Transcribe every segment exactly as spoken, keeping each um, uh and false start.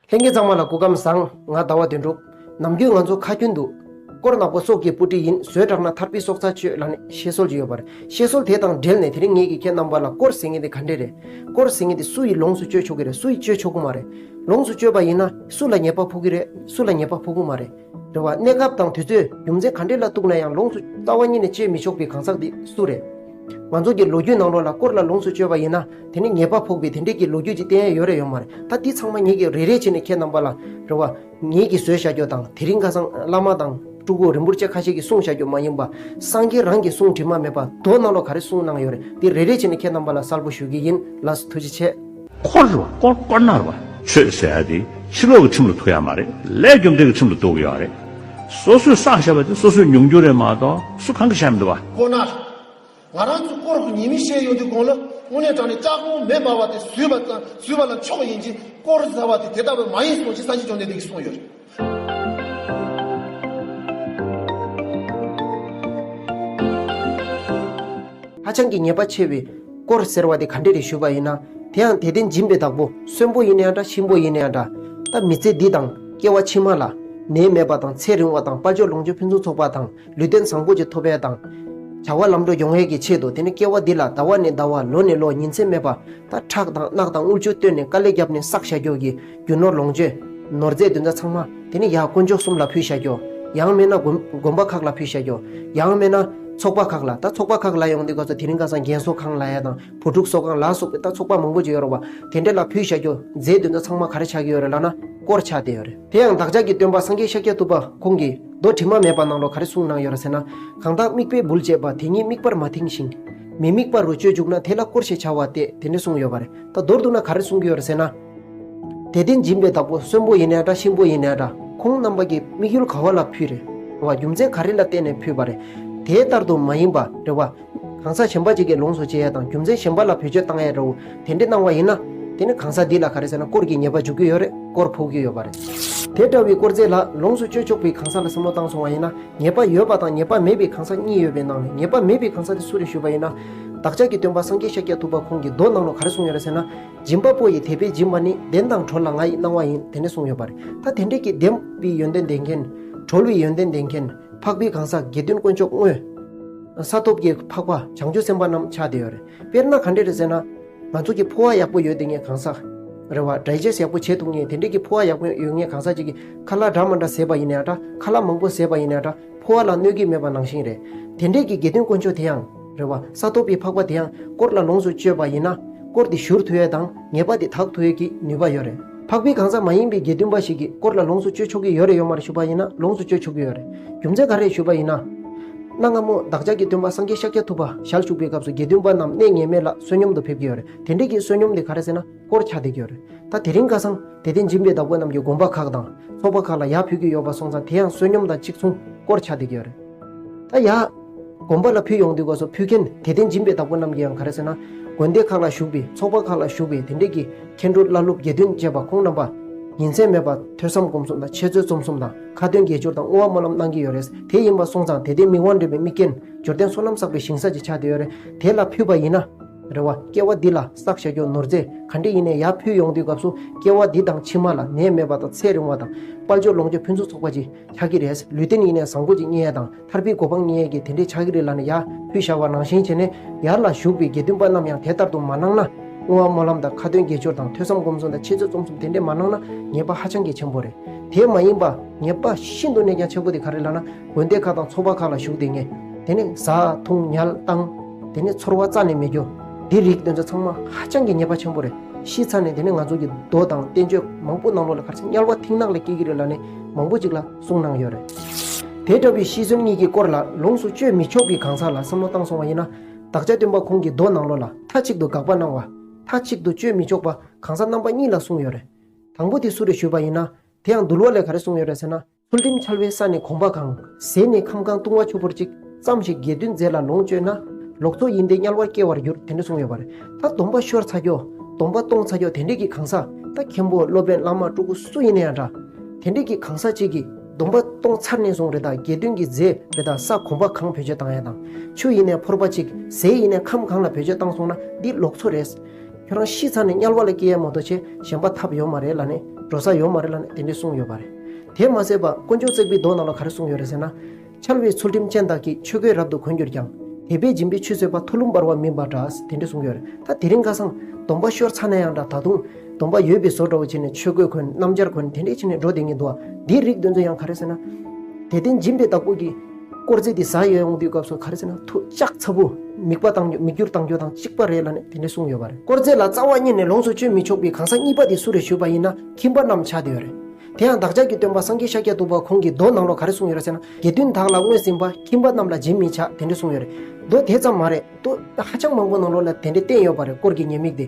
ལྷན་རྒྱས་ཚང་མ་ལ་སྐུ་ཁམས་བཟང་། ང་ཟླ་བ་དོན་གྲུབ། ནམ་རྒྱུན་ང་ཚོ་ཁ་རྒྱུན་དུ། དཀོར་ནག་པོ་སྲོག་གི་སྤུ་གྲི་ཡིན། ཟོས་དྲགས་ན་ཐར་པའི་སྲོག་རྩ་གཅོད་ལབ་ནས་བཤད་སྲོལ་ཅིག་ཡོད་པ་རེད། བཤད་སྲོལ་དེ་དང་འབྲེལ་ནས་དེ་རིང་ངེད་ཀྱིས་ཁྱེད་རྣམ་པ་ལ་དཀོར་ཟེར་མཁན་དེ་ག་འདྲས་རེད། དཀོར་ཟེར་མཁན་དེ་སུ་ཡིས་ལོངས་སུ་སྤྱོད་ཆོག་གི་རེད། སུ་ཡིས་སྤྱོད་ཆོག་གི་མ་རེད། ལོངས་སུ་སྤྱོད་པ་ཡིན་ན་སུ་ལ་ཉེས་པ་ཕོག་གི་རེད། སུ་ལ་ཉེས་པ་ཕོག་གི་མ་རེད། རེད་བ། གནས་སྐབས་དང་དུས་ཚོད་རྒྱུ་མཚན་ག་འདྲས་ལ་གཏུགས་ན་ཡང་ལོངས་སུ་རྩ་བ་ཉིད་ནས་སྤྱོད་མི་ཆོག་པའི་གང་ཟག་དེ་སུ་རེད། ང་ཚོ་གི་ལོ་རྒྱུས་ནང་ལོགས་ལ་དཀོར་ལ་ལོངས་སུ་སྤྱོད་པ་ཡིན་ན་དེ་ནི་ཉེས་པ་ཕོག་པའི་དེ་འདྲས་ཀྱི་ལོ་རྒྱུས་ཅིག་བསྟན་ཡ་ཡོད་རེད་ཡོད་མ་རེད། ད་འདི་ཚང་མ་ངེད་ཀྱིས་རེ་རེ་བྱས་ནས་ཁྱེད་རྣམ་པ་ལ། རེད་བ། ངེད་ཀྱིས་བཟོས་བཞག་རྒྱུ་དང་དེ་རིང་ཁ་སང་བླ་མ་དང་སྤྲུལ་སྐུ་རིན་པོ་ཆེ་ཁ་ཤས་ཀྱིས་གསུངས་བཞག་རྒྱུ་མ་ཡིན་པ། སངས་རྒྱས་རང་གིས་གསུང་དྲི་མ་མེད་པ་མདོ་ནང་ལོགས་ག་རེ་གསུངས་གནང་ཡོད་རེད། དེ་རེ་རེ་བྱས་ནས་ཁྱེད་རྣམ་པ་ལ་གསལ་པོ་ཞུ་གི་ཡིན། ལགས་སོ། ཐུགས་རྗེ་ཆེ། དཀོར་རེད་བ། དཀོར་དཀོར་ནག་རེད་བ། ཆོས་ཟེར་ཡ་དེ་ཕྱི་ལོགས་ཀྱི་ཁྲིམས་ལ་ཐུག་ཡ་མ་རེད། ལས་རྒྱུ་འབྲས་ཀྱི་ཁྲིམས་ལ་ཐུག་གི་ཡོད་རེད། སོ་སོས་བསགས་བཞག་པ་དེ་སོ་སོས་མྱོང་རྒྱུ་རེད་མ་གཏོགས་སུ་གང་གིས་བཤད་མི་འདུག་བ། དཀོར་ནག་ང་རང་ཚོ་དཀོར་གྱི་ཉེས་དམིགས་བཤད་ཡོང་དུས་གོང་ལ་དངོས་གནས་དྲང་གནས་ལྕགས་གོང་མེ་འབར་བ་དེ་བཟོས་པ་ཙམ་བཟོས་པ་ལ་ཆོག་ཡིན་གྱི། དཀོར་ཟེར་བ་དེ་དེ་ལྟ་བུ་མ་ཡིན་གསུངས་ཀྱི་ས་གཞི་སྐྱོང་ལྡན་འདི་གིས་གསུངས་ཡོད། ཧ་ཅང་གི་ཉེས་པ་ཆེ་བའི་དཀོར་ཟེར་བ་དེ་ག་འདྲས་རེད་ཞུས་པ་ཡིན་ན། དེ་ཡང་དད་ལྡན་སྦྱིན་པའི་བདག་པོ་གསོན་པོ་ཡིན་ནའང་འདྲ། གཤིན་པོ་ཡིན་ནའང་འདྲ། ད་མི་ཚེ་འདི་དང་སྐྱེ་བ་ཕྱི་མ་ལ་ནད་མེད་པ་དང་ཚེ་རིང་བ་དང་དཔལ་འབྱོར་ལོངས་སྤྱོད་ཕུན་སུམ་ཚོགས་པ་དང་ལུས་རྟེན་བཟང་པོ་ཅིག་ཐོབ་ཡས་དང་། བྱ་བ་ལམ་འགྲོ་ཡོང་ཡས་ཀྱི་ཆེད་དུ་དེ་ནི་སྐྱེ་བ་འདི་ལ་ཟླ་བ་ནས་ཟླ་བ་ལོ་ནས་ལོ་ཉིན་མཚན་མེད་པ། ད་ཁྲག་དང་རྣག་དང་དངུལ་ཆུ་བཏོན་ནས་དཀའ་ལས་བརྒྱབ་ནས་བསགས་བཞག་རྒྱུ་གི་རྒྱུ་ནོར་ལོངས་སྤྱོད་ནོར་རྫས་དེ་ཚོ་ཚང་མ་དེ་ནི་ཡར་དཀོན་མཆོག་གསུམ་ལ་ཕུལ་བཞག་རྒྱུ། ཡང་མིན་ན་དགོན་དགོན་པ་ཁག་ལ་ཕུལ་བཞག་རྒྱུ། ཡང་མིན་ན་ཚོགས་པ་ཁག་ལ། ད་ཚོགས་པ་ཁག་ལ་ཡོང་དུས་སྐབས་སུ་དེ་རིང་ཁ་སང་རྒན་གསོ་ཁང་ལབ་ཡ་དང་བུ་ཕྲུག་གསོ་ཁང་ལ་སོགས་པའི་ད་ཚོགས་པ་མང་པོ་ཅིག་ཡོད་རེད་བ། དེ་འདྲ་ལ་ཕུལ་བཞག་རྒྱུ་རྫས་དེ་ཚོ་ཚང་མ་ག་རེ་ཆགས་ཀྱི་ཡོད་རེད་ལབ་ན་དཀོར་ཆགས་བསྡད་ཡོད་རེད། དེ་ཡང་བདག་ཅག་གི་སྟོན་པ་སངས་རྒྱས་ཤཱཀྱ་ཐུབ་པ་ཁོང་གིས་མདོ་དྲི་མ་མེད་པ་ནང་ལོགས་ག་རེ་གསུངས་གནང་ཡོད་རེད་ཟེར་ན། གང་དག་དམིགས་པས་འབུལ་བྱས་པ། དེ་ཉིད་དམིགས་པར་མ་ཐིངས་ཤིང་། མི་དམིགས་པ་རུ་སྤྱོད་འཇུག་ན། དེ་ལ་དཀོར་ཞེས་བྱ་བ་སྟེ། དེ་འདྲ་གསུངས་ཡོད་པ་རེད། ད་མདོར་བསྡུ་ན་ག་རེ་གསུང་གི་ཡོད་རེད་ཟེར་ན། དད་ལྡན་སྦྱིན་པའི་བདག་པོ་གསོན་པོ་ཡིན་ནའི་འདྲ། གཤིན་པོ་ཡིན་ནའི་འདྲ། ཁོང་རྣམ་པ་གི་དམིགས་ཡུལ་ག་བ་ལ་ཕུལ་རེད། རེད་བ། རྒྱུ་མཚན་ག་རེ་ལ་བརྟེན་ནས་ཕུལ་བ་རེད། དེ་ལྟར་དུ་མ་ཡིན་པ་རེད་བ། གང་ཟག་གཞན་པ་ཅིག་གིས་ལོངས་སུ་སྤྱད་ཡ་དང་རྒྱུ་མཚན་གཞན་པ་ལ་བེད་སྤྱོད་བཏང་ཡ་འདྲ་བོ་དེ་འདྲ་གནང་བ་ཡིན་ན། དེ་ནི་གང་ཟག་འདི་ལ་ག་རེ་ཟེར་ན་དཀོར་གྱི་ཉེས་པ་འཇུག་གི་ཡོད་རེད། དཀོར་ཕོག་གི་ཡོད་པ་རེད། དེ་འདྲ་བའི་དཀོར་རྫས་ལ་ལོངས་སུ་སྤྱོད་ཆོག་པའི་གང་ཟག་ལ་བསམ་བློ་བཏང་སོང་བ་ཡིན་ན། ཉེས་པ་ཡོད་པ་དང་ཉེས་པ་མེད་པའི་གང་ཟག་གཉིས་ཡོད་པའི་ནང་ནས་ཉེས་པ་མེད་པའི་གང་ཟག་དེ་སུ་རེད་ཞུས་པ་ཡིན་ན། བདག་ཅག་གི་སྟོན་པ་སངས་རྒྱས་ཤཱཀྱ་ཐུབ་པ་ཁོང་གིས་མདོ་ནང་ལ་ག་རེ་གསུངས་ཡོད་རེད་ཟེར་ན། སྦྱིན་པ་པོ་ཡིས་དད་པས་སྦྱིན་པ་ནི། བདེན་དང་གྲོལ་ལ་ང་ཡི་གནང་བ་ཡིན། དེ་འདྲ་གསུངས་ཡོད་པ་རེད། ད་དེ་འདྲས་ཀྱི་བདེན་པའི་ཡོན་ཏན་ལྡན་མཁན། གྲོལ་བའི་ཡོན་ཏན་ལྡན་མཁན། འཕགས་པའི་གང་ཟག་དགེ་འདུན་དཀོན་མཆོག་དངོས། ས་ཐོབ་ཀྱི་འཕགས་པ་བྱང་ཆུབ་སེམས་དཔའ་རྣམས་ཆགས་བསྡད་ཡོད་རེད། དཔེར་ན་ག་འདྲས་རེད་ཟེར་ན། ང་ཚོ་གི་ཕོ་བ་ཡག་པོ་ཡོད་དེ་ངའི་གང་ཟག་རེད་བ། ཌའི་ཇེ་སི་ཊི་ཡག་པོ་བྱེད་ཐུབ་མཁན་དེ་འདྲས་ཀྱི་ཕོ་བ་ཡག་པོ་ཡོད་མཁན་གང་ཟག་ཅིག་གིས་ཁ་ལག་འདྲ་མི་འདྲ་བཟས་པ་ཡིན་ནའི་འདྲ། ཁ་ལག་མང་པོ་བཟས་པ་ཡིན་ནའི་འདྲ། ཕོ་བ་ལ་གནོད་ཀྱི་མེད་པ་ནང་བཞིན་རེད། དེ་འདྲས་ཀྱི་དགེ་འདུན་དཀོན་མཆོག་དེ་ཡང་རེད་བ། ས་ཐོབ་པའི་འཕགས་པ་དེ་ཡང་དཀོར་ལ་ལོངས་སུ་སྤྱོད་པ་ཡིན་ན། དཀོར་དེ་བཞུར་ཐུབ་ཡས་དང་ཉེས་པ་དེ་དག་ཐུབ་ཡས་ཀྱི་ནུས་པ་ཡོད་རེད། འཕགས་པའི་གང་ཟག་མ་ཡིན་པའི་དགེ་འདུན་པ་ཞིག་གིས་དཀོར་ལ་ལོངས་སུ་སྤྱོད་ཆོག་གི་ཡོད་རེད་ཡོད་མ་རེད་ཞུས་པ་ཡིན་ན་ལོངས་སུ་སྤྱོད་ཆོག་གི་ཡོད་རེད། རྒྱུ་མཚན་ག་རེ་ཞུས་པ་ཡིན་ན། གནའ་སྔ་མོ་བདག་ཅག་གི་སྟོན་པ་སངས་རྒྱས་ཤཱཀྱ་ཐུབ་པ་ཞལ་བཞུགས་པའི་སྐབས་སུ་དགེ་འདུན་པ་རྣམས་གནས་ངེས་མེད་ལ་བསོད་སྙོམས་དུ་ཕེབས་ཀྱི་ཡོད་རེད། དེ་འདྲས་ཀྱི་བསོད་སྙོམས་དེ་ག་རེ་ཟེར་ན་དཀོར་ཆགས་བསྡད་ཀྱི་ཡོད་རེད། ད་དེ་རིང་ཁ་སང་དད་ལྡན་སྦྱིན་པའི་བདག་པོ་རྣམས་ཀྱིས་དགོན་པ་ཁག་དང་ཚོགས་པ་ཁག་ལ་ཡར་ཕུལ་གྱི་ཡོད་པ་སོང་ཙང་དེ་ཡང་བསོད་སྙོམས་དང་གཅིག་མཚུངས་དཀོར་ཆགས་བསྡད་ཀྱི་ཡོད་རེད། ད་ཡར་དགོན་པ་ལ་ཕུལ་ཡོང་དུས་སྐབས་སུ་ཕུལ་མཁན་དད་ལྡན་སྦྱིན་པའི་བདག་པོ་རྣམས་ཀྱིས་ཡང་ག་རེ་ཟེར་ན། དགོན་སྡེ་ཁག་ལ་བཞུགས་པའི་ཚོགས་པ་ཁག་ལ་བཞུགས་པའི་དེ་འདྲས་ཀྱི་མཁན་སྤྲུལ་བླ་སློབ་དགེ་འདུན་བཅས་པ་ཁོང་རྣམ་པ་ཉིན་མཚན་མེད་པར་ཐོས་བསམ་སྒོམ་གསུམ་དང་འཆད་རྩོད་རྩོམ་གསུམ་དང་ཁ་འདོན་དགེ་སྦྱོར་དང་བསྔོ་བ་སྨོན་ལམ་གནང་གི་ཡོད་རེད། དེ་ཡིན་པ་སོང་ཙང་དད་ལྡན་མི་དབང་འདྲེན་པའི་དམིགས་རྐྱེན་འབྱོར་ལྡན་བསོད་ནམས་བསགས་པའི་ཞིང་ས་ཅིག་ཆགས་བསྡད་ཡོད་རེད། དེ་ལ་ཕུལ་བ་ཡིན་ན། རེད་བ། སྐྱེ་བ་འདི་ལ་བསགས་བཞག་རྒྱུ་ནོར་རྫས་ག་འདྲ་ཡིན་ནའི་ཡར་ཕུལ་ཡོང་དུས་སྐབས་སུ་སྐྱེ་བ་འདི་དང་ཕྱི་མ་ལ་ནད་མེད་པ་དང་ཚེ་རིང་བ་དང་དཔལ་འབྱོར་ལོངས་སྤྱོད་ཕུན་སུམ་ཚོགས་པ་ཅིག་ཆགས་ཀྱི་རེད། ལུས་རྟེན་ཡིན་ནའི་བཟང་པོ་ཅིག་རྙེད་ཡ་དང་ཐར་པའི་གོ་འཕང་རྙེད་ཡ་གི་དེ་འདྲའི་ཆགས་ཀྱི་རེད་ལབ་ནས་ཡར་ཕུལ་བཞག་པ་ནང་བཞིན་བྱས་ནས་ཡར་ལ་བཞུགས་པའི་དགེ་འདུན་པ་རྣམས་ཡང་དེ་ལྟར་དུ་མ་གནང་ན། བསྔོ་བ་སྨོན་ལམ་དང་ཁ་འདོན་དགེ་སྦྱོར་དང་ཐོས་བསམ་སྒོམ་གསུམ་དང་འཆད་རྩོད་རྩོམ་གསུམ་དེ་འདྲས་མ་གནང་ན་ཉེས་པ་ཧ་ཅང་གི་ཆེན་པོ་རེད། དེ་མ་ཡིན་པ་ཉེས་པ་ཤིན་ཏུ་གནད་ཀྱང་ཆེན་པོ་དེ་ག་རེ་ལབ་ན། དགོན་སྡེ་ཁག་དང་ཚོགས་པ་ཁག་ལ་བཞུགས་བསྡད་མཁན། དེ་ནས་ཟ་འཐུང་ཉལ་བཏང་། དེ་ནས་ཚོར་བ་རྩ་ནས་མེད་རྒྱུ། འདི་རིགས་དེ་ཚོ་ཚང་མ་ཧ་ཅང་གི་ཉེས་པ་ཆེན་པོ་རེད། ཤི་ཚར་ནས་དེ་ནས་ང་ཚོ་གི་མདོ་དང་བསྟན་བཅོས་མང་པོ་ནང་ལོགས་ལ་ག་རེ་ཟེར་དམྱལ་བ་མཐིང་ནག་ལ་སྐྱེ་གི་རེད་ལབ་ནས་མང་པོ་ཅིག་ལ་གསུངས་གནང་ཡོད་རེད། དེ་འདྲ་བའི་ཤི་གསོན་གཉིས་ཀྱི་སྐོར་ལ་ལོངས་སུ་སྤྱོད་མི་ཆོག་པའི་གང་ཟག་ལ་བསམ་བློ་བཏང་སོང་བ་ཡིན་ན། བདག་ཅག་སྟོན་པ་ཁོང་གི་མདོ་ནང་ལོགས་ལ་མཐའ་གཅིག་ཏུ་དགག་པ་གནང་བ། མཐའ་གཅིག་ཏུ་སྤྱོད་མི་ཆོག་པ་གང་ཟག་རྣམ་པ་གཉིས་ལ་གསུངས་ཡོད་རེད། དང་པོ་དེ་སུ་རེད་ཞུས་པ་ཡིན་ན། དེ་ཡང་འདུལ་བ་ལས་ག་རེ་གསུངས་ཡོད་རེད་ཟེར་ན། ཚུལ་ཁྲིམས་འཆལ་བའི་ས་ནི་གོམ་པ་གང་། ཟས་ནི་ཁམ་གང་བཏུང་བ་ཆུ་བུར་གཅིག་ཙམ་ཞིག་དགེ་འདུན་རྫས་ལ་ལོངས་སྤྱོད་ན། ལོག་འཚོ་ཡིན་ཏེ་དམྱལ་བར་སྐྱེ་བར་འགྱུར། དེ་འདྲ་གསུངས་ཡོད་པ་རེད། ད་སྡོམ་པ་ཤོར་ཚར་རྒྱུ། སྡོམ་པ་གཏོང་ཚར་རྒྱུ་དེ་འདྲས་ཀྱི་གང་ཟག་ད་མཁན་པོ་སློབ་དཔོན་བླ་མ་སྤྲུལ་སྐུ་སུ་ཡིན་ན་ཡང་འདྲ། དེ་འདྲས་ཀྱི་གང་ཟག་ཅིག་གིས་སྡོམ་པ་གཏོང་ཚར་ནས་བཟུང་རེད་ད། དགེ་འདུན་གྱི་རྫས་རེད་ད། ས་གོམ་པ་གང་བེད་སྤྱོད་བཏང་ཡ་དང་། ཆུ་ཡིན་ནའི་ཕོར་པ་གཅིག་ཟས་ཡིན་ནའི་ཁམ་གང་ལ་བེད་སྤྱོད་བཏང་སོང་ན་འདི་ལོག་འཚོ་རེད། ཁྱོད་རང་ཤི་ཚར་ནས་དམྱལ་བ་ལ་སྐྱེ་ཡ་མ་གཏོགས་ཆེ་གཞན་པ་ཐབས་ཡོད་མ་རེད་ལབ་ནས་ འགྲོ་ས་ཡོད་མ་རེད་ལབ་ནས་དེ་འདྲས་གསུངས་ཡོད་པ་རེད། དེ་མ་ཟད་པ་དཀོན་མཆོག་བརྩེགས་པའི་མདོ་ནང་ལ་ག་རེ་གསུངས་ཡོད་རེད་ཟེར་ན། འཆལ་བའི་ཚུལ་ཁྲིམས་ཅན་དག་གིས། ཆོས་གོས་རབ་ཏུ་གོན་གྱུར་ཀྱང་། དད་པས་སྦྱིན་པའི་ཆུས་གསོས་པ། མཐོ་ལུང་འབར་བ་མིན་པ་འདྲ། དེ་འདྲས་གསུངས་ཡོད་རེད། ད་དེ་རིང་ཁ་སང་སྡོམ་པ་ཤོར་ཚར་ན་ཡང་འདྲ། ད་དུང་སྡོམ་པ་ཡོད་པའི་བཟོ་འདྲ་བོ་བྱས་ནས་ཆོས་གོས་གོན། སྣམ་སྦྱར་གོན། དེ་འདྲས་བྱས་ནས་འགྲོ་བསྡད་མཁན་འདུག་བ། འདིའི་རིགས་དེ་ཚོ་ཡང་ག་རེ་ཟེར་ན། དད་ལྡན་སྦྱིན་པའི་བདག་པོ་གིས་དཀོར་རྫས་དེ་ཟ་ཡོང་དུས་སྐབས་སུ་ག་རེ་ཟེར་ན། ཐུགས་ལྕགས་ཚ་པོ། མིག་པ་བཏང་རྒྱུ། མིག་སྒྱུར་བཏང་རྒྱུ་དང་གཅིག་པ་རེད་ལབ་ནས་དེ་འདྲས་གསུངས་ཡོད་པ་རེད། དཀོར་རྫས་ལ་རྩ་བ་ཉིད་ནས་ལོངས་སུ་སྤྱོད་མི་ཆོག་པའི་གང་ཟག་གཉིས་པ་དེ་སུ་རེད་ཞུས་པ་ཡིན་ན། ཁྱིམ་པ་རྣམས་ཆགས་བསྡད་ཡོད་རེད། དེ་ཡང་བདག་ཅག་གི་སྟོན་པ་སངས་རྒྱས་ཤཱཀྱ་ཐུབ་པ་ཁོང་གིས་མདོ་ནང་ལོགས་ག་རེ་གསུངས་ཡོད་རེད་ཟེར་ན། དགེ་འདུན་དག་ལ་ངོས་ཟིན་པ། ཁྱིམ་པ་རྣམས་ལ་སྦྱིན་མི་བྱ། དེ་འདྲས་གསུངས་ཡོད་རེད། མདོ་དེ་ཙམ་མ་རེད། མདོ་ཧ་ཅང་མང་པོ་ནང་ལོགས་ལ་དེ་འདྲས་བསྟན་ཡོད་པ་རེད། དཀོར་གྱི་ཉེས་དམིགས་དེ།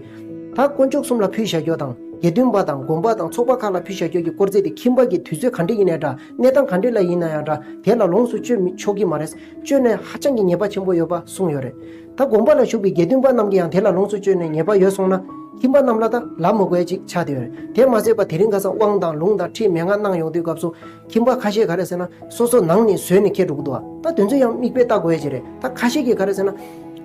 ད་དཀོན་མཆོག་གསུམ་ལ་ཕུལ་བཞག་རྒྱུ་དང་། དགེ་འདུན་པ་དང་། དགོན་པ་དང་། ཚོགས་པ་ཁག་ལ་ཕུལ་བཞག་རྒྱུ་གི་དཀོར་རྫས་དེ། ཁྱིམ་པ་གི་དུས་ཚོད་ག་འདྲས་ཡིན་ནའི་འདྲ། གནས་སྟངས་ག་འདྲས་ལ་ཡིན་ན་ཡང་འདྲ། དེ་ལ་ལོངས་སུ་སྤྱོད་མི་ཆོག་གི་མ་རེད། སྤྱོད་ནས་ཧ་ཅང་གི་ཉེས་པ་ཆེན་པོ་ཡོད་པ་གསུངས་ཡོད་རེད། ད་དགོན་པ་ལ་བཞུགས་པའི་དགེ་འདུན་པ་རྣམས་ཀྱིས་ཡང་དེ་ལ་ལོངས་སུ་སྤྱོད་ནས་ཉེས་པ་ཡོད་སོང་ན། ཁྱིམ་པ་རྣམས་ལ་ད་ལབ་མི་དགོས་ཡ་ཅིག་ཆགས་བསྡད་ཡོད་རེད། དེ་མ་ཟད་པ་དེ་རིང་ཁ་སང་དབང་དང་ལུང་དང་ཁྲིད་མན་ངག་གནང་ཡོང་དུས་སྐབས་སུ། ཁྱིམ་པ་ཁ་ཤས་ག་རེ་ཟེར་ན། སོ་སོ་ནང་ནས་བཟོས་ནས་འཁྱེར་འགྲོ་གི་འདུག་བ། ད་དེ་ཚོ་ཡང་མིག་དཔེ་ལྟ་དགོས་ཡ་ཅིག་རེད། ད་ཁ་ཤས་ཀྱིས་ག་རེ་ཟེར་ན།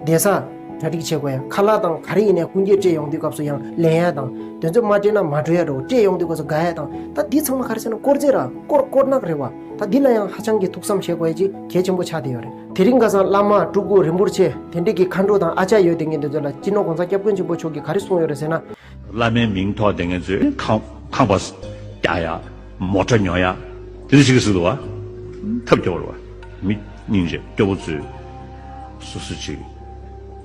བསྡད་ས་གྲ་སྒྲིག་བྱེད་དགོས་ཡ། ཁ་ལག་དང་ག་རེ་ཡིན་ནའི་ཀུན་སྐྱེལ་སྤྲད་ཡོང་དུས་སྐབས་སུ་ཡང་ལེན་ཡ་དང་། དེ་ཚོ་མ་སྤྲད་ན་མ་འགྲོ་ཡ་འགྲོ། སྤྲད་ཡོང་དུས་སྐབས་སུ་དགའ་ཡ་དང་། ད་འདི་ཚང་མ་ག་རེ་ཟེར་ན། དཀོར་རྫས་ར། དཀོར་དཀོར་ནག་རེད་བ། ད་འདི་ལ་ཡང་ཧ་ཅང་གི་ཐུགས་བསམ་བཞེས་དགོས་ཡ་ཅིག་གལ་ཆེན་པོ་ཆགས་བསྡད་ཡོད་རེད། དེ་རིང་ཁ་སང་བླ་མ། སྤྲུལ་སྐུ། རིན་པོ་ཆེ། དེ་འདྲས་ཀྱི་མཁའ་འགྲོ་དང་ཨ་ཅག་ཡོད་བསྡད་མཁན་དེ་ཚོ་ལ་སྤྱི་ནོར་༸གོང་ས་༸སྐྱབས་མགོན་ཆེན་པོ་མཆོག་གིས་ག་རེ་གསུངས་ཡོད་རེད་ཟེར་ན། བླ་མའི་མིང་ཐོགས་བསྡད་མཁན་ཚོས་ཁང་ཁང་པ་རྒྱག་ཡ། མོ་ཊ་ཉོ་ཡ། དེ་འདྲ་ཞིག་གི་ཟེར་འདུག་བ། ཐབས་སྐྱོ་བོ་རེད་བ། མི་སྙིང་རྗེ་སྐྱོ་བོ་ཚོས་སོ་སོ་ཅིག་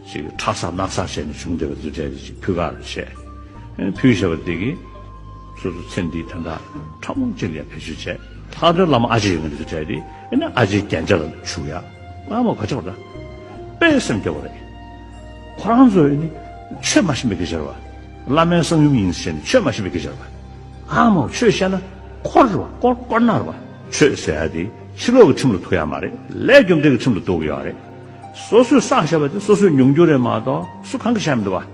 ཅིག་ཁྲག་ཟ་རྣག་ཟ་བྱས་ནས་བྱུང་བསྡད་པ་འདི་འདྲ་ཅིག་ཕུལ་ག་རེ་བྱས། ཕུལ་བཞག་པ་དེ་གིས་སོ་སོ་ཚེ་འདིའི་དོན་དག་ཕྲ་མོ་ཅིག་ལ་ཡང་བེད་སྤྱོད་བྱས། ལྷག་དོན་བླ་མ་ཨ་ཅེ་ཡོད་མཁན་འདི་ཚོ་གྲས་དེ། ཨེ་ན་ཨ་ཅེའི་རྒྱན་ཆ་ལ་བྱུག་ཡ། ཨ་མ་ག་ཅོག་ར། དཔེ་སེམས་སྐྱོ་བ་རེད། ཁོ་རང་ཚོ་ཨེ་ནི་ཆོས་མ་ཤེས་པའི་སྐད་ཆ་རེད་བ། བླ་མའི་གསང་ཡུམ་ཡིན་ཟེར་ནས་ཆོས་མ་ཤེས་པའི་སྐད་ཆ་རེད་བ། ཨ་མ་ཆོས་བཤད་ན་ཁོ་རེད་བ། དཀོར་དཀོར་ནག་རེད་བ། ཆོས་ཟེར་ཡ་དེ་ཕྱི་ལོགས་ཀྱི་ཁྲིམས་ལ་ཐུག་ཡ་མ་རེད། ལས་རྒྱུ་འབྲས་ཀྱི་ཁྲིམས་ལ་ཐུག་གི་ཡོད་རེད། སོ་སོས་བསགས་བཞག་པ་དེ་སོ་སོས་མྱོང་རྒྱུ་རེད་མ་གཏོགས་སུ་གང་གིས་བཤད་མི་འདུག་བ།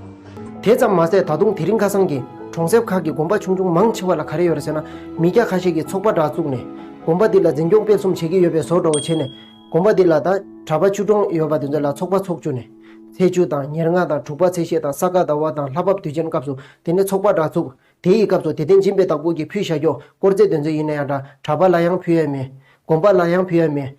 དེ་ཙམ་མ་ཟད། ད་དུང་དེ་རིང་ཁ་སང་གི་གྲོང་གསེབ་ཁག་གི་དགོན་པ་ཆུང་ཆུང་མང་ཆེ་བ་ལ་ག་རེ་ཡོད་རེད་ཟེར་ན། མི་སྐྱ་ཁ་ཤས་ཀྱིས་ཚོགས་པ་འདྲ་བཙུགས་ནས། དགོན་པ་འདི་ལ་འཛིན་སྐྱོང་སྤེལ་གསུམ་བྱེད་ཀྱི་ཡོད་པའི་བཟོ་འདྲ་བོ་བྱས་ནས། དགོན་པ་འདི་ལ་ད་གྲྭ་པ་ཆོས་གྲོང་ཡོད་པ་དེ་ཚོ་ལ་ཚོགས་པ་འཚོགས་བཅུག་ནས། ཚེས་བཅུ་དང་ཉེར་ལྔ་དང་དྲུག་པ་ཚེས་བཞི་དང་ས་ག་ཟླ་བ་དང་ལྷ་བབས་དུས་ཆེན་སྐབས་སུ་དེ་ནས་ཚོགས་པ་འདྲ་བཙུགས། དེ་ཡི་སྐབས་སུ་དད་ལྡན་སྦྱིན་པའི་བདག་པོ་གིས་ཕུལ་བཞག་རྒྱུ་དཀོར་རྫས་དེ་ཚོ་ཡིན་ན་ཡང་འདྲ། གྲྭ་པ་ལ་ཡང་ཕུལ་ཡ་མེད། དགོན་པ་ལ་ཡང་ཕུལ་ཡ་མེད།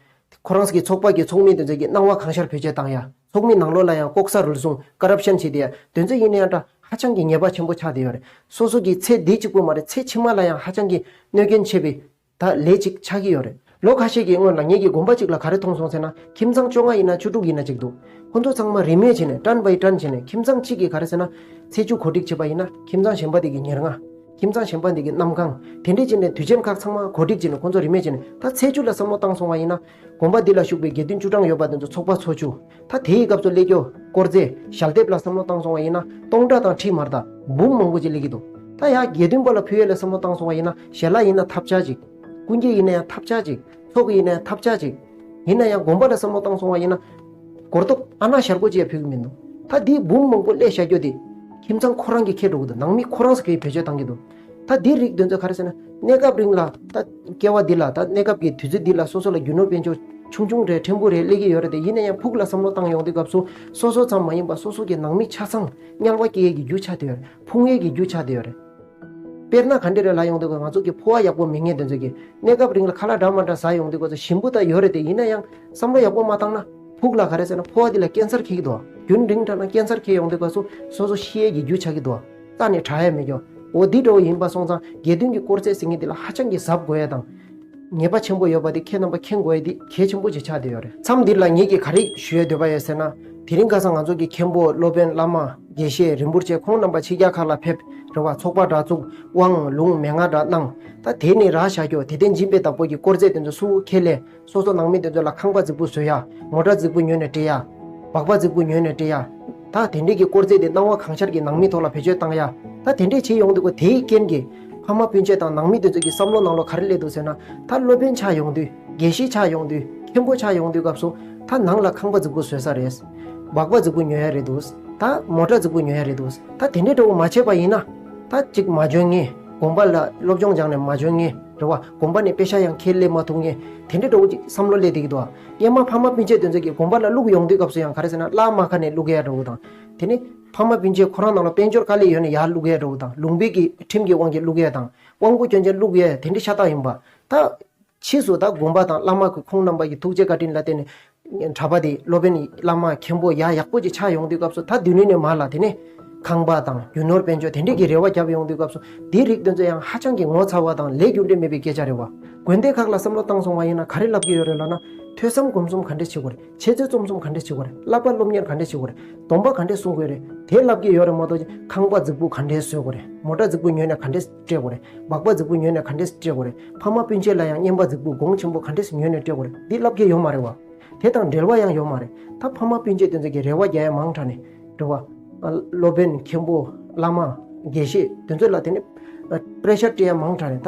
ཁོ་རང་གི་ཚོགས་པ་གི་ཚོགས་མི་དེ་ཚོ་གི་སྣང་བ་གང་ཤར་བེད་སྤྱོད་བཏང་ཡ། ཚོགས་མི་ནང་ལོགས་ལ་ཡང་ལྐོག་ཟ་རུལ་སུངས་ཀ་རབ་ཤན་བྱེད་དེ་ཡ། དེ་ཚོ་ཡིན་ན་ཡང་འདྲ། ཧ་ཅང་གི་ཉེས་པ་ཆེན་པོ་ཆགས་བསྡད་ཡོད་རེད། སོ་སོ་གི་ཚེ་འདི་གཅིག་པུ་མ་རེད། ཚེ་ཕྱི་མ་ལ་ཡང་ཧ་ཅང་གི་གནོད་སྐྱོན་ཆེ་བའི་ད་ལས་ཅིག་ཆགས་ཀྱི་ཡོད་རེད། ལོ་ཁ་ཤས་ཀྱི་སྔོན་ལ་ངེད་ཀྱི་དགོན་པ་གཅིག་ལ་ག་རེ་མཐོང་སོང་ཟེར་ན། ཁྱིམ་ཚང་བཅོ་ལྔ་ཡིན་ན་བཅུ་དྲུག་ཡིན་ན་གཅིག་འདུག་ཁོ་ཚོ་ཚང་མ་རིན་མེད་བྱས་ནས། ཊན་བའི་ཊན་བྱས་ནས། ཁྱིམ་ཚང་གཅིག་གིས་ག་རེ་ཟེར་ན། ཚེས་བཅུ་གོ་སྒྲིག་བྱས་པ་ཡིན་ན། ཁྱིམ་ཚང་གཞན་པ་དེ་གི་ཉེར་ལྔ། ཁྱིམ་ཚང་གཞན་པ་འདི་གི་གནམ་གང་། དེ་འདྲས་བྱས་ནས་དུས་ཆེན་ཁག་ཚང་མ་གོ་སྒྲིག་བྱས་ནས། ཁོང་ཚོ་རིན་མེད་བྱས་ནས། ད་ཚེས་བཅུ་ལ་བསམ་བློ་བཏང་སོང་བ་ཡིན་ན། དགོན་པ་འདི་ལ་བཞུགས་པའི་དགེ་འདུན་བཅུ་གྲངས་ཡོད་པ་དེ་ཚོ་ཚོགས་པ་འཚོགས་བཅུག་ད་དེའི་སྐབས་སུ་སླེབས་རྒྱུ་དཀོར་རྫས་ཞལ་འདེབས་ལ་བསམ་བློ་བཏང་སོང་བ་ཡིན་ན། སྟོང་ཕྲག་དང་ཁྲི་མར་དང་འབུམ་མང་པོ་ཅིག་སླེབས་ཀྱི་འདུག་ད་ཡ་དགེ་འདུན་པ་ལ་ཕུལ་ཡས་ལ་བསམ་བློ་བཏང་སོང་བ་ཡིན་ན། ཞལ་ལག་ཡིན་ན་ཐབས་ཆག་ཅིག་ཀུན་སྐྱེལ་ཡིན་ན་ཡང་ཐབས་ཆག་ཅིག་ཚོགས་ཡིན་ན་ཡང་ཐབས་ཆག་ཅིག་ཡིན་ན་ཡང་དགོན་པ་ལ་བསམ་བློ་བཏང་སོང་བ་ཡིན་ན། སྒོར་རྡོག་ཨ་ན་ཞར་པོ་ཅིག་ཡང་ཕུལ་གི་མི་འདུག་ད་འདི་འབུམ་མང་པོ་སླེབས་བཞག་རྒྱུ་དེ། ཁྱིམ་ཚང་ཁོ་རང་གིས་འཁྱེར་འགྲོ་གི་འདུག་ནང་མི་ཁོ་རང་ཚོ་གིས་བེད་སྤྱོད་བཏང་གི་འདུག་ད་འདི་རིགས་དེ་ཚོ་ག་རེ་ཟེར་ན། གནས་སྐབས་རིང་ལ་ད་སྐྱེ་བ་འདི་ལ། ད་གནས་སྐབས་ཀྱི་དུས་ཚོད་འདི་ལ་སོ་སོ་ལ་རྒྱུ་ནོར་དཔལ་འབྱོར་ཆུང་ཆུང་རེད། ཕྲན་བུ་རེད། སླེབས་ཀྱི་ཡོད་རེད་དེ། ཡིན་ན་ཡང་ཕུགས་ལ་བསམ་བློ་བཏང་ཡོང་དུས་སྐབས་སུ། སོ་སོ་ཙམ་མ་ཡིན་པ་སོ་སོ་གི་ནང་མི་ཆ་ཚང་དམྱལ་བ་སྐྱེ་ཡས་ཀྱི་རྒྱུ་ཆགས་བསྡད་ཡོད་རེད། ཕུང་ཡས་ཀྱི་རྒྱུ་ཆགས་བསྡད་ཡོད་རེད། དཔེར་ན་ག་འདྲ་རེད་ལབ་ཡོང་དུས། ང་ཚོ་གི་ཕོ་བ་ཡག་པོ་མེད་མཁན་དེ་ཚོ་གིས་གནས་སྐབས་རིང་ལ་ཁ་ལག་འདྲ་མ་འདྲ་ཟ་ཡོང་དུས་སྐབས་སུ་ཞིམ་པོ་ད་ཡོད་རེད་དེ། ཡིན་ན་ཡང་བསམ་བློ་ཡག་པོ་མ་བཏང་ན། ཕུགས་ལ་ག་རེ་ཟེར་ན། ཕོ་བ་འདི་ལ་ཀེན་སར་འཁྱེར་གྱི་འདུག་རྒྱུན་རིང་དྲགས་ན་ཀེན་སར་འཁྱེར་ཡོང་དུས་སྐབས་སུ་སོ་སོ་ཤི་ཡས་ཀྱི་རྒྱུ་ཆགས་ཀྱི་འདུག་རྩ་ནས་དྲག་ཡས་མེད་ཀྱོ། འོ་འདི་འདྲ་བོ་ཡིན་པ་སོང་ཙང་དགེ་འདུན་གྱི་དཀོར་ཟས་ཟེར་མཁན་འདི་ལ་ཧ་ཅང་གི་གཟབ་དགོས་ཡས་དང་། ཉེས་པ་ཆེན་པོ་ཡོད་པ་འདི་ཁྱེད་རྣམ་པ་མཁྱེན་དགོས་ཡས་འདི་གལ་ཆེན་པོ་ཅིག་ཆགས་བསྡད་ཡོད་རེད། མཚམས་འདིར་ལ་ངེད་ཀྱིས་ག་རེ་ཞུ་ཡས་འདོད་པ་ཡོད་ཟེར་ན། དེ་རིང་ཁ་སང་ང་ཚོ་གི་མཁན་པོ་སློབ་དཔོན་བླ་མ་དགེ་བཤེས་རིན་པོ་ཆེ་ཁོང་རྣམ་པ་ཕྱི་རྒྱལ་ཁག་ལ་ཕེབས་རེད་བ། ཚོགས་པ་འདྲ་བཙུགས། དབང་ལུང་མན་ངག་འདྲ་གནང་། ད་དེ་ནས་རག་བཞག་རྒྱུ་དད་ལྡན་སྦྱིན་པའི་བདག་པོ་གི་དཀོར་ཟས་དེ་ཚོ་སུ་ཁས་ལེན། སོ་སོ་ནང་མི་དེ་ཚོ་ལ་ཁང་པ་རྫིག་པོ་བཟོ་ཡ། མོ་ཊ་རྫིག་པོ་ཉོས་ནས་སྤྲད་ཡ། སྦག་སྦག་རྫིག་པོ་ཉོས་ནས་སྤྲད་ཡ། ད་དེ་འདྲས་ཀྱི་དཀོར་ཟས་དེ་སྣང་བ་གང་ཤར་གྱི་ནང་མི་ཐོག་ལ་བེད་སྤྱོད་བཏང་ཡ། ད་དེ་འདྲས་བྱེད་ཡོང་དུས་སྐབས། དེའི་རྐྱེན་གྱིས་ཕ་མ་སྤུན་མཆེད་དང་ནང་མི་དེ་ཚོ་གི་བསམ་བློ་ནང་ལོགས་ག་རེ་སླེབས་འདུག་ཟེར་ན། ད་སློབ་དཔོན་ཆགས་ཡོང་དུས། དགེ་བཤེས་ཆགས་ཡོང་དུས། མཁན་པོ་ཆགས་ཡོང་དུས་སྐབས་སུ། ད་ནང་ལ་ཁང་པ་རྫིག་པོ་བཟོས་ས་རེད། སྦག་སྦག་རྫིག་པོ་ཉོ་ཡ་རེད་འདུག་ད་མོ་ཊ་རྫིག་པོ་ཉོ་ཡ་རེད་འདུག་ད་དེ་འདྲས་འདྲ་བོ་མ་བྱས་པ་ཡིན་ན། ད་ཅིག་མ་འཇོན་མཁན། དགོན་པ་ལ་སློབ་སྦྱོང་སྦྱངས་ནས་མ་འཇོན་མཁན་རེད་བ། དགོན་པ་ནས་དཔེ་ཆ་ཡང་ཁས་ལེན་མ་ཐུབ་མཁན། དེ་འདྲས་འདྲ་བོ་ཅིག་བསམ་བློ་སླེབས་བསྡད་ཀྱི་འདུག་སྔོན་མ་ཕ་མ་སྤུན་མཆེད་དེ་ཚོ་གིས་དགོན་པ་ལ་བླུག་ཡོང་དུས་སྐབས་སུ་ཡང་ག་རེ་ཟེར་ན། བླ་མ་ཁ་ནས་བླུག་ཡ་འདྲ་བོ་དང་། དེ་ནས། ཕ་མ་སྤུན་མཆེད་ཁོ་རང་ནང་ལ་དཔལ་འབྱོར་དཀའ་ལས་ཡོད་ན་ཡར་བླུག་ཡས་འདྲ་བོ་དང་། ལུང་པའི་གི་ཁྲིམས་ཀྱི་དབང་གིས་བླུག་ཡས་དང་། དབང་པོ་སྐྱོན་ཅན་བླུག་ཡས་དེ་འདྲ་ཤ་སྟག་ཡིན་པ། ད་ཕྱིས་སུ་ད་དགོན་པ་དང་བླ་མ་གི་ཁོང་རྣམ་པ་ཡི་ཐུགས་རྗེ་བཀའ་དྲིན་ལ་བརྟེན་ནས་གྲྭ་པ་དེ་སློབ་དཔོན་བླ་མ་མཁན་པོ་ཡག་ཡག་པོ་ཅིག་ཆགས་ཡོང་དུས་སྐབས་སུ། ད་དེ་ནས་ནས་མར་ལ་དེ་ནས་ཁང་པ་དང་རྒྱུ་ནོར་དཔལ་འབྱོར་དེ་འདྲས་ཀྱི་རེ་བ་བརྒྱབ་ཡོང་དུས་སྐབས་སུ། དེའི་རིགས་དེ་ཚོ་ཡང་ཧ་ཅང་གི་ངོ་ཚ་བ་དང་ལས་རྒྱུ་འབྲས་མེད་པའི་སྐད་ཆ་རེད་བ། དགོན་སྡེ་ཁག་ལ་བསམ་བློ་བཏང་སོང་བ་ཡིན་ན་ག་རེ་ལབ་ཀྱི་ཡོད་རེད་ལབ་ན། ཐོས་བསམ་སྒོམ་གསུམ་ག་འདྲས་བྱེད་དགོས་རེད། འཆད་རྩོད་རྩོམ་གསུམ་ག་འདྲས་བྱེད་དགོས་རེད། བསླབ་པ་སློབ་གཉེར་ག་འདྲས་བྱེད་དགོས་རེད། སྡོམ་པ་ག་འདྲས་སྲུང་དགོས་རེད། དེ་ལབ་ཀྱི་ཡོད་རེད་མ་གཏོགས། ཁང་པ་རྫིག་པོ་ག་འདྲས་བཟོ་དགོས་རེད། མོ་ཊ་རྫིག་པོ་ཉོས་ནས་ག་འདྲས་སྤྲད་དགོས་རེད། སྦག་སྦག་རྫིག་པོ་ཉོས་ནས་ག་འདྲས་སྤྲད་དགོས་རེད། ཕ་མ་སྤུན་མཆེད་ལ་ཡང་རྔན་པ་རྫིག་པོ་གོང་ཆེན་པོ་ག་འདྲས་ཉོས་ནས་སྤྲད་དགོས་རེད། འདི་ལབ་ཀྱི་ཡོད་མ་རེད་བ། དེ་དང་འབྲེལ་བ་ཡང་ཡོད་མ་རེད། ད་ཕ་མ་སྤུན་མཆེད་དེ་ཚོ་གི་རེ་བ་རྒྱག་ཡ་མང་དྲགས་ནས་རེད་བ། སློབ་དཔོན་མཁན་པོ་བླ་མ་དགེ་བཤེས་དེ་ཚོ་ལ་དེ་ནས་པྲེ་ཤར་སྤྲད་ཡ་མང་དྲགས་ནས། ད་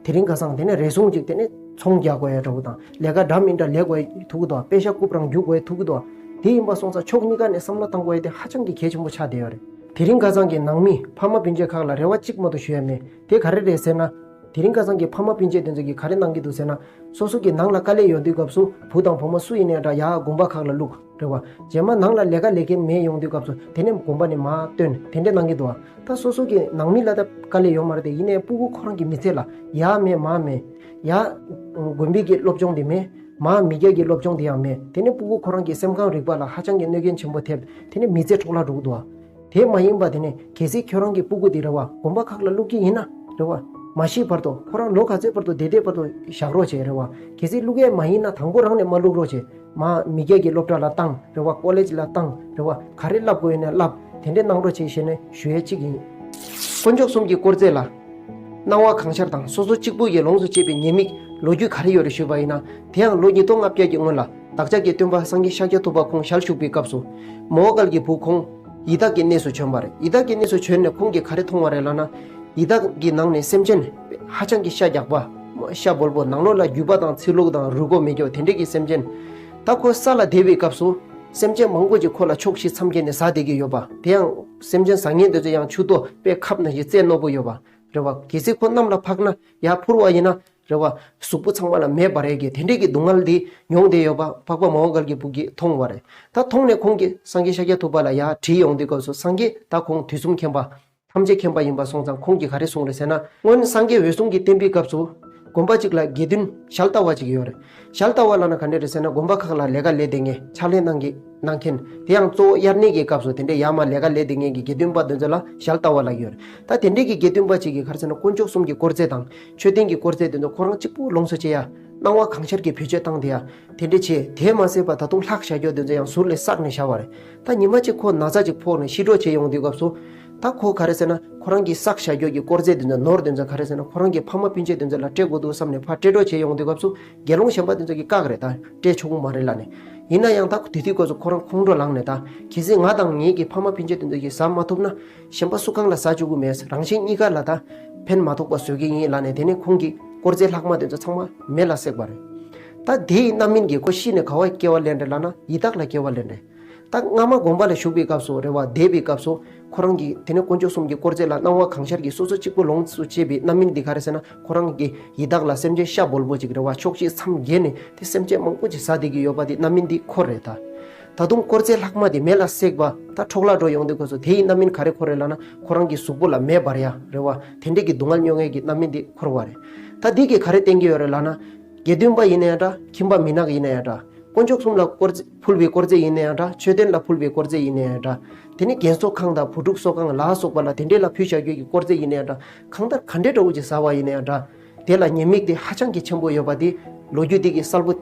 དེ་རིང་ཁ་སང་དེ་ནས་རེ་ཟུང་ཅིག་དེ་ནས་ཚོང་རྒྱག་དགོས་ཡ་འདྲ་བོ་དང་། ལས་ཀ་འདྲ་མིན་འདྲ་ལས་དགོས་ཡ་ཐུག་གི་འདུག། པེ་ཤ་རྐུབ་རང་རྒྱུག་དགོས་ཡ་ཐུག་གི་འདུག། དེ་ཡིན་པ་སོང་ཙང་ཕྱོགས་གཉིས་ཀ་ནས་བསམ་བློ་བཏང་དགོས་ཡ་དེ་ཧ་ཅང་གི་གལ་ཆེན་པོ་ཆགས་བསྡད་ཡོད་རེད། དེ་རིང་ཁ་སང་གི་ནང་མི་ཕ་མ་སྤུན་མཆེད་ཁག་ལ་རེ་བ་གཅིག་མ་གཏོགས་ཞུ་ཡ་མེད། དེ་ག་རེ་རེད་ཟེར་ན། དེ་རིང་ཁ་སང་གི་ཕ་མ་སྤུན་མཆེད་དེ་ཚོ་གིས་ག་རེ་གནང་གི་འདུག་ཟེར་ན། སོ་སོ་གི་ནང་ལ་དཀའ་ལས་ཡོང་དུས་སྐབས་སུ་བུ་དང་བུ་མོ་སུ་ཡིན་ནའི་འདྲ། ཡ་དགོན་པ་ཁག་ལ་བླུགས་རེད་བ། རྗེས་མ་ནང་ལ་ལས་ཀ་ལས་མཁན་མེད་ཡོང་དུས་སྐབས་སུ་དེ་ནས་དགོན་པ་ནས་མར་བཏོན། དེ་འདྲས་གནང་གི་འདུག་བ། ད་སོ་སོ་གི་ནང་མི་ལ་ད་དཀའ་ལས་ཡོད་མ་རེད་དེ། ཡིན་ནའི་སྤུ་གུ་ཁོ་རང་གི་མི་ཚེ་ལ་ཡ་མེད་མ་མེད། ཡ་དགོན་པའི་གི་སློབ་སྦྱོང་དེ་མེད། མ་མི་སྐྱ་གི་སློབ་སྦྱོང་དེ་ཡང་མེད། དེ་ནས་སྤུ་གུ་ཁོ་རང་གི་སེམས་ཁམས་རིག་པ་ལ་ཧ་ཅང་གི་གནོད་སྐྱོན་ཆེན་པོ་ཐེབས། དེ་ནས་མི་ཚེ་འཕྲོ་བརླག་འགྲོ་གི་འདུག་བ། དེ་མ་ཡིན་པ་དེ་ནས་གལ་སྲིད་ཁྱོད་རང་གི་སྤུ་གུ་དེ་རེད་བ། དགོན་པ་ཁག་ལ་བླུག་གི་ཡིན་ན་རེད་བ། མ་ཤི་བར་དུ། ཁོ་རང་ལོ་ག་ཚོད་བར་དུ་བསྡད་བསྡད་བར་དུ་བཞག་རོགས་བྱེད་རེད་བ། གལ་སྲིད་བླུག་ཡས་མ་ཡིན་ན་དང་པོ་རང་ནས་མ་བླུག་རོགས་བྱེད། མ་མི་སྐྱ་གི་སློབ་གྲྭ་ལ་བཏང་རེད་བ། ཀོ་ལེཇ་ལ་བཏང་རེད་བ། ག་རེ་བསླབ་དགོས་ཡིན་ན་བསླབ། དེ་འདྲས་གནང་རོགས་བྱེད་ཞེས་ནས་ཞུ་ཡས་གཅིག་ཡིན། དཀོན་མཆོག་གསུམ་གྱི་དཀོར་རྫས་ལ་སྣང་བ་གང་ཤར་དང་སོ་སོ་གཅིག་པུ་ཡིས་ལོངས་སུ་སྤྱད་པའི་ཉེས་དམིགས་ལོ་རྒྱུས་ག་རེ་ཡོད་རེད་ཞུས་པ་ཡིན་ན། དེ་ཡང་ལོ་ཉིས་སྟོང་ལྔ་བརྒྱ་གི་སྔོན་ལ་བདག་ཅག་གི་སྟོན་པ་སངས་རྒྱས་ཤཱཀྱ་ཐུབ་པ་ཁོང་ཞལ་བཞུགས་པའི་སྐབས་སུ། མོའུ་འགལ་གྱི་བུ་ཁོང་ཡི་དྭགས་ཀྱི་གནས་སུ་བྱོན་པ་རེད། ཡི་དྭགས་ཀྱི་གནས་སུ་བྱོན་ནས་ཁོང་གིས་ག་རེ་མཐོང་བ་རེད་ལབ་ན། ཡི་དྭགས་ཀྱི་ནང་ནས་སེམས་ཅན་ཧ་ཅང་གི་ཤ་རྒྱགས་པ། ཤ་སྦོལ་པོ། ནང་ལོགས་ལ་རྒྱུས་པ་དང་ཚིར་ལུགས་དང་རུས་ཁོག་མེད་རྒྱུ་དེ་འདྲས་ཀྱི་སེམས་ཅན། ད་ཁོ་ས་ལ་བསྡད་པའི་སྐབས་སུ་སེམས་ཅན་མང་པོ་ཅིག་ཁོ་ལ་ཕྱོགས་བཞི་མཚམས་བརྒྱད་ནས་ཟ་བསྡད་ཀྱི་ཡོད་པ། དེ་ཡང་སེམས་ཅན་ཟ་མཁན་དེ་ཚོ་ཡང་མཆུ་ཏོ་དཔེ་ཁབ་ནང་བཞིན་རྩེ་རྣོ་པོ་ཡོད་པ་རེད་བ། གལ་སྲིད་ཁོ་གནམ་ལ་འཕགས་ན་ཡར་འཕུར་བ་ཡིན་ན་རེད་བ། གཟུགས་པོ་ཚང་མ་ལ་མེ་འབར་ཡས་ཀྱི་དེ་འདྲས་ཀྱི་སྡུག་བསྔལ་འདི་མྱོང་བསྡད་ཡོད་པ་འཕགས་པ་མོའུ་འགལ་གྱི་བུ་གིས་མཐོང་བ་རེད། ད་མཐོང་ནས་ཁོང་གིས་སངས་རྒྱས་ཤཱཀྱ་ཐུབ་པ་ལ་ཡར་དྲིས་ཡོང་དུས་སྐབས་སུ། སངས་རྒྱས་ད་ཁོང་དུས་གསུམ་མཁྱེན་པ། ཐམས་ཅད་མཁྱེན་པ་ཡིན་པ་སོང་ཙང་ཁོང་གིས་ག་རེ་གསུངས་རེད་ཟེར་ན། སྔོན་སངས་རྒྱས་འོད་སྲུང་གི་བསྟན་པའི་སྐབས་སུ་དགོན་པ་གཅིག་ལ་དགེ་འདུན་ཞལ་ལྟ་བ་གཅིག་ཡོད་རེད། ཞལ་ལྟ་བ་ལབ་ན་ག་འདྲ་རེད་ཟེར་ན། དགོན་པ་ཁག་ལ་ལས་ཀ་ལས་བསྡད་མཁན། ཕྱག་ལས་གནང་གི་གནང་མཁན། དེ་ཡང་གཙོ་བོ་དབྱར་གནས་ཀྱི་སྐབས་སུ་དེ་འདྲའི་ཡར་མར་ལས་ཀ་ལས་བསྡད་མཁན་གྱི་དགེ་འདུན་པ་དེ་ཚོ་ལ་ཞལ་ལྟ་བ་ལབ་ཀྱི་ཡོད་རེད། ད་དེ་འདྲའི་གི་དགེ་འདུན་པ་གཅིག་གིས་ག་རེ་ཟེར་ན། དཀོན་མཆོག་གསུམ་གྱི་དཀོར་རྫས་དང་མཆོད་རྟེན་གྱི་དཀོར་རྫས་དེ་ཚོ་ཁོ་རང་གཅིག་པུ་ལོངས་སུ་སྤྱད་ཡ། སྣང་བ་གང་ཤར་གྱིས་བེད་སྤྱོད་བཏང་བསྡད་ཡ། དེ་འདྲ་བྱས། དེ་མ་ཟད་པ་ད་དུང་ལྷག་བཞག་རྒྱུ་དེ་ཚོ་ཡང་ཟུར་ལ་བསགས་ནས་བཞག་པ་རེད། ད་ཉི་མ་གཅིག་ཁོ་ན་ཚ་གཅིག་ཕོག་ནས་ཤི་འགྲོ་བྱས་ཡོང་དུས་སྐབས་སུ། ད་ཁོ་ག་རེ་ཟེར་ན། ཁོ་རང་གི་བསགས་བཞག་རྒྱུ་གི་དཀོར་རྫས་དེ་ཚོ། ནོར་དེ་ཚོ་ག་རེ་ཟེར་ན། ཁོ་རང་གི་ཕ་མ་སྤུན་མཆེད་དེ་ཚོ་ལ་སྤྲད་དགོས་འདུག་བསམ་ནས་ཕར་སྤྲད་རོགས་བྱས་ཡོང་དུས་སྐབས་སུ། དགེ་སློང་གཞན་པ་དེ་ཚོ་གིས་བཀག་རེད། ད་སྤྲད་ཆོག་གི་མ་རེད་ལབ་ནས། ཡིན་ན་ཡང་ད་དེ་དུས་སྐབས་སུ་ཁོ་རང་ཁོང་ཁྲོ་ལངས་ནས། ད་གལ་སྲིད་ང་དང་ངེད་ཀྱི་ཕ་མ་སྤུན་མཆེད་དེ་ཚོ་གིས་ཟ་མ་ཐུབ་ན། གཞན་པ་སུ་གང་ལ་ཟ་བཅུག་གི་མེད། རང་གཞན་གཉིས་ཀ་ལ་ད་ཕན་མ་ཐོགས་པ་བཟོ་གི་ཡིན་ལབ་ནས། དེ་ནས་ཁོང་གིས་དཀོར་རྫས་ལྷག་མ་དེ་ཚོ་ཚང་མ་མེ་ལ་བསྲེགས་པ་རེད། ད་དེའི་རྣམ་སྨིན་གྱིས་ཁོ་ཤི་ནས་ག་བ་སྐྱེ་བ་ལེན་རེད་ལབ་ན། ཡི་དྭགས་ལ་སྐྱེ་བ་ལེན་རེད། ད་སྔ་མ་དགོན་པ་ལ་བཞུགས་པའི་སྐབས་སུ་རེད་བ། བསྡད་པའི་སྐབས་སུ་ཁོ་རང་གིས་དེ་ནས་དཀོན་མཆོག་གསུམ་གྱི་དཀོར་རྫས་ལ་སྣང་བ་གང་ཤར་གྱིས་སོ་སོ་གཅིག་པུ་ལོངས་སུ་སྤྱད་པའི་རྣམ་སྨིན་འདི་ག་རེ་ཟེར་ན། ཁོ་རང་གིས་ཡི་དྭགས་ལ་སེམས་ཅན་ཤ་སྦོལ་པོ་ཅིག་རེད་བ། ཕྱོགས་བཞི་མཚམས་བརྒྱད་ནས་དེ་སེམས་ཅན་མང་པོ་ཅིག་ཟ་བསྡད་ཀྱི་ཡོད་པ་དེ། རྣམ་སྨིན་འདི་འཁོར་རེད་ད། ད་དུང་དཀོར་རྫས་ལྷག་མ་དེ་མེ་ལ་བསྲེགས་པ། ད་འཕྲོ་བརླག་འགྲོ་ཡོང་དུས་སྐབས་སུ་དེའི་རྣམ་སྨིན་ག་རེ་འཁོར་རེད་ལབ་ན། ཁོ་རང་གི་གཟུགས་པོ་ལ་མེ་འབར་ཡ་རེད་བ། དེ་འདྲས་ཀྱི་སྡུག་བསྔལ་མྱོང་ཡས་ཀྱི་རྣམ་སྨིན་འདི་འཁོར་བ་རེད། ད་འདི་གིས་ག་རེ་བསྟན་གྱི་ཡོད་རེད་ལབ་ན། དགེ་འདུན་པ་ཡིན་ན་ཡང་འདྲ། ཁྱིམ་པ་མི་ནག་ཡིན་ན་ཡང་འདྲ། དཀོན་མཆོག་གསུམ་ལ་དཀོར་རྫས་ཕུལ་བའི་དཀོར་རྫས་ཡིན་ན་ཡང་འདྲ། མཆོད་རྟེན་ལ་ཕུལ་བའི་དཀོར་རྫས་ཡིན་ན་ཡང་འདྲ། དེ་ནས་རྒན་གསོ་ཁང་དང་བུ་ཕྲུག་གསོ་ཁང་ལ་སོགས་པ་ལ་དེ་འདྲས་ལ་ཕུལ་བཞག་རྒྱུ་གི་དཀོར་རྫས་ཡིན་ན་ཡང་འདྲ། གང་ལྟར་ག་འདྲས་འདྲ་བོ་ཅིག་ཟ་བ་ཡིན་ན་ཡང་འདྲ། དེ་ལ་ཉེས་དམིགས་དེ་ཧ་ཅང་གི་ཆེན་པོ་ཡོད་པ་དེ་ལོ་རྒྱུས་དེ་གིས་གསལ་པོ་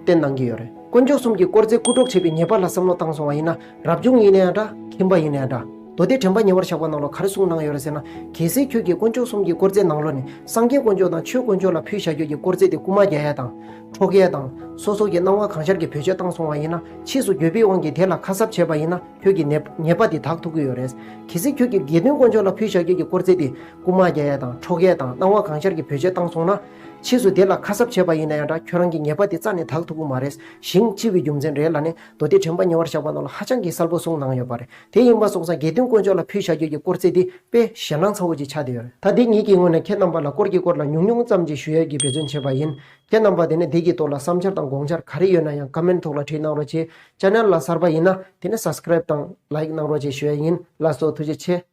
བསྟན་གནང་གི་ཡོད་རེད། དཀོན་མཆོག་གསུམ་གྱི་དཀོར་རྫས་རྐུ་འཕྲོག་བྱས་པའི་ཉེས་པ་ལ་བསམ་བློ་བཏང་སོང་བ་ཡིན་ན། རབ་བྱུང་ཡིན་ན་ཡང་འདྲ། ཁྱིམ་པ་ཡིན་ན་ཡང་འདྲ། མདོ་སྡེ་དྲན་པ་ཉེ་བར་བཞག་པ་ནང་ལོགས་ག་རེ་གསུངས་གནང་ཡོད་རེད་ཟེར་ན། གལ་སྲིད་ཁྱོད་ཀྱིས་དཀོན་མཆོག་གསུམ་གྱི་དཀོར་རྫས་ནང་ལོགས་ནས་སངས་རྒྱས་དཀོན་མཆོག་དང་ཆོས་དཀོན་མཆོག་ལ་ཕུལ་བཞག་རྒྱུ་གི་དཀོར་རྫས་དེ་རྐུ་མ་རྒྱག་ཡ་དང་འཕྲོག་ཡ་དང་། སོ་སོ་གི་སྣང་བ་གང་ཤར་གྱིས་བེད་སྤྱོད་བཏང་སོང་བ་ཡིན་ན། ཕྱིས་སུ་འགྱོད་པའི་དབང་གིས་དེ་ལ་ཁ་གསབ་བྱས་པ་ཡིན་ན། ཁྱོད་ཀྱི་ཉེས་ཉེས་པ་དེ་དག་ཐུབ་ཀྱི་ཡོད་རེད། གལ་སྲིད་ཁྱོད་ཀྱིས་དགེ་འདུན་དཀོན་མཆོག་ལ་ཕུལ་བཞག་རྒྱུ་གི་དཀོར་རྫས་དེ་རྐུ་མ་རྒྱག་ཡ་དང་འཕྲོག་ཡ་དང་སྣང་བ་གང་ཤར་གྱིས་བེད་སྤྱོད་བཏང་སོང་ན། ཕྱིས་སུ་དེ་ལ་ཁ་གསབ་བྱས་པ་ཡིན་ན་ཡང་འདྲ། ཁྱོད་རང་གི་ཉེས་པ་དེ་རྩ་ནས་དག་ཐུབ་ཀྱི་མ་རེད། ཞིང་བཅུ་པའི་རྒྱུ་མཚན་རེད་ལབ་ནས་མདོ་སྡེ་དྲན་པ་ཉེ་བར་བཞག་པ་ནང་ལ་ཧ་ཅང་གི་གསལ་པོ་གསུངས་གནང་ཡོད་པ་རེད། དེ་ཡིན་པ་སོང་ཙང་དགེ་འདུན་དཀོན་མཆོག་ལ་ཕུལ་བཞག་རྒྱུ་གི་སྐོར་རྩིས་དེ་དཔེ་ཞེད་སྣང་ཚ་བོ་ཅིག་ཆགས་བསྡད་ཡོད་རེད། ད་འདི་ངེད་ཀྱི་ངོས་ནས་ཁྱེད་རྣམ་པ་ལ་སྐོར་གྱི་སྐོར་ལ་ཉུང་ཉུང་ཙམ་ཅིག་ཞུ་ཡས་ཀྱི་འབད་བརྩོན་བྱས་པ་ཡིན། ཁྱེད་རྣམ་པ་དེ་ནས་འདི་གི་ཐོག་ལ་བསམ་འཆར་དང་དགོངས་འཆར་ག་རེ་ཡོད་ན་ཡང་ཀ་མེན་ཐོག་ལ་བྲིས་གནང་རོགས་བྱེད། ཅེ་ནལ་ལ་གསར་པ་ཡིན་ན་དེ་ནས་སབ་སི་ཀ་རེབ་དང་ལའིག་གནང་རོགས་བྱེད་ཞུ་ཡས་ཡིན། ལགས་སོ། ཐུགས་རྗེ་ཆེ།